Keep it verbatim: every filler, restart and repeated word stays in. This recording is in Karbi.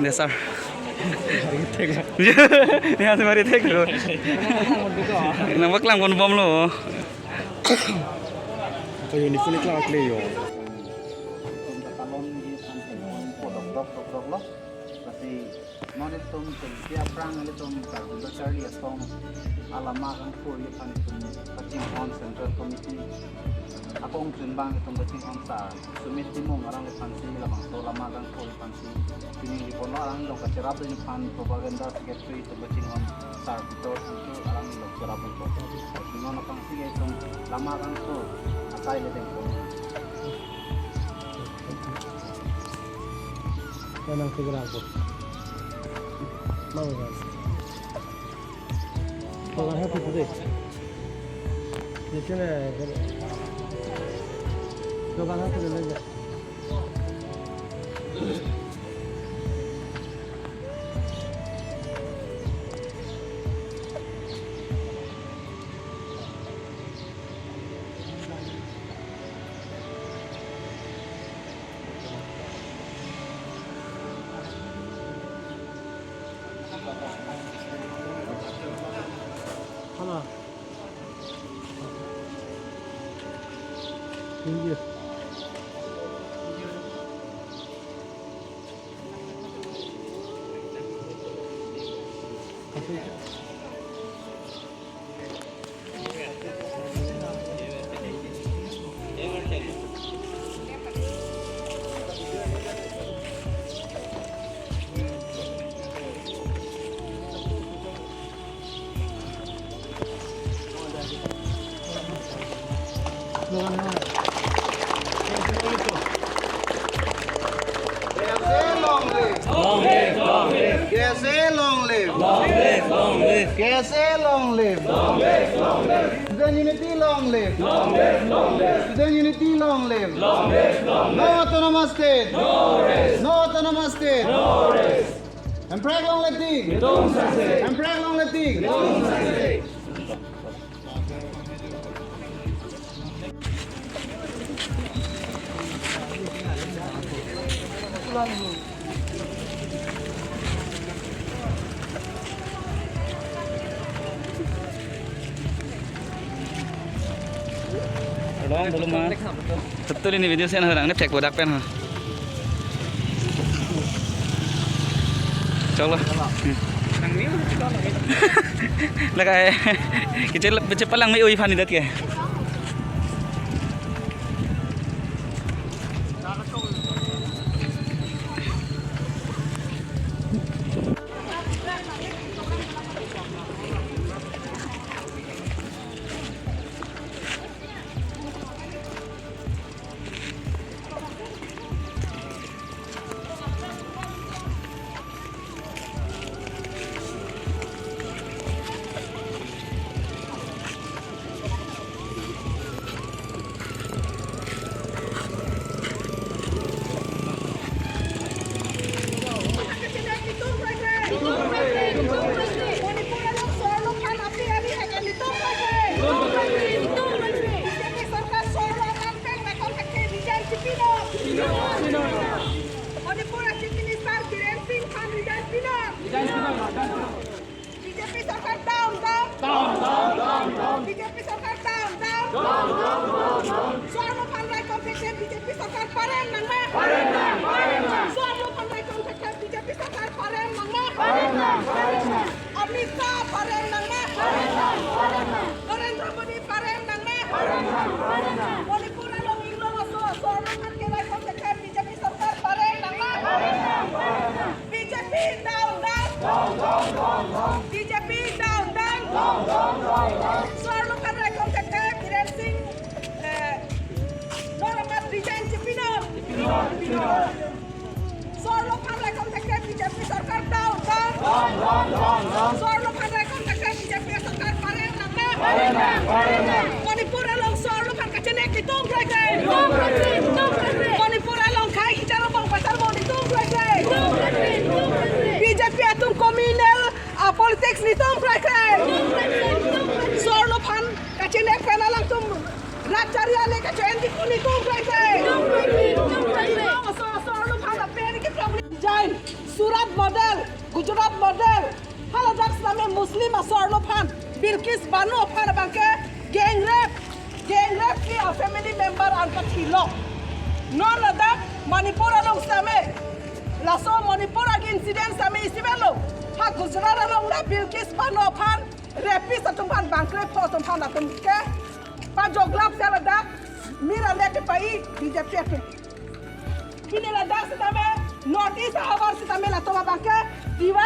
Dei, sir. Nangsi mari theklo. Nangpaklang ponbomlo. Ako uniform iklang akle yo. Lasi non ilitum pen ke aphrang ilitum karjun charli asong alama kangthur aphan itum kachinghon Central Committee akong chunbang itum kachinghon sar Sumit Timung alangliphan si labangso lama kangthur aphan si chini riponlo, alanglilong kacherap dun aphan propaganda secretary itum kachinghon sar Pitor Sangkir alanglilong cherap dunpo. Lasi non aphrang si itum lama kangthur asai le dengpo. Nang segera po. Mau kan? Dokan ha tu dei. Di sini. Dokan ha tu dei. Halo. Thank you. K S A long live! Long live, long live! K S A long live! Long live, long live! K S A long live! Long live, long live! Student unity long live! Long live, long live! Student unity long live! Long live, long live! No autonomous state! No rest! No autonomous state! No rest! Hemprek longle tik! Hemprek longle tik! Long dulu ma. Betul ini video saya orang ini cek bodak pen ha. Choklo. Laga eh, kecil kecil palang me ui fani dat ke. Manipur Chief Minister Biren Singh aphan resign pinon. B J P sorkar down, down. Down, down, down, down. B J P sorkar down, down. Down, down, down, down. Swarno aphan raikom thekthe B J P sorkar parem nangma. Parem nang, parem nang. Swarno aphan raikom thekthe B J P sorkar parem nangma. Parem nang, parem nang. Amit Shah parem nangma. Parem nang, parem nang. Narendra Modi parem nangma. Parem nang, parem nang. Manipur along inglong aso, Swarno aphan keraikom thekthe B J P sorkar parem nangma. Parem nang, parem nang. B J P down, down. Down, down, down, down. B J P down, down. Down, down, down, down. Swarno aphan raikom thekthe Biren Singh, eh, non amat resign chepinon. Chepinon, chepinon. Swarno aphan raikom thekthe B J P sorkar down, down. Down, down, down, down. Swarno aphan raikom thekthe B J P sorkar parem nangma. Parem nang, parem nang. Manipur along Swarno aphan kachenek itum krekre. Itum krekre, itum krekre. Manipur along khei kacharabang pacharbo itum krekre. Itum krekre, itum krekre. B J P atum communal, ah, politics itum krekre. Itum krekre, itum krekre. Swarno aphan kachenek pen alangtum rat chari ale kacho-en dikun itum krekre. Itum krekre, itum krekre. Swarno aphan apen ke problem. Jai, Surat Muslim asor lo aphan, Bilkis Banu aphan abangke gang rape, gang rape si a family member an kathilo. Non ladak Manipur along sitame, laso Manipur agi incident sitame isi avelo. Ha Gujarat along la Bilkis Banu aphan rapist atum aphan bangkre pho atum aphan atum ke pajoglap si ladak mir ale kepai B J P atum. Pini ladak sitame North East ahavar sitame latum abangke diva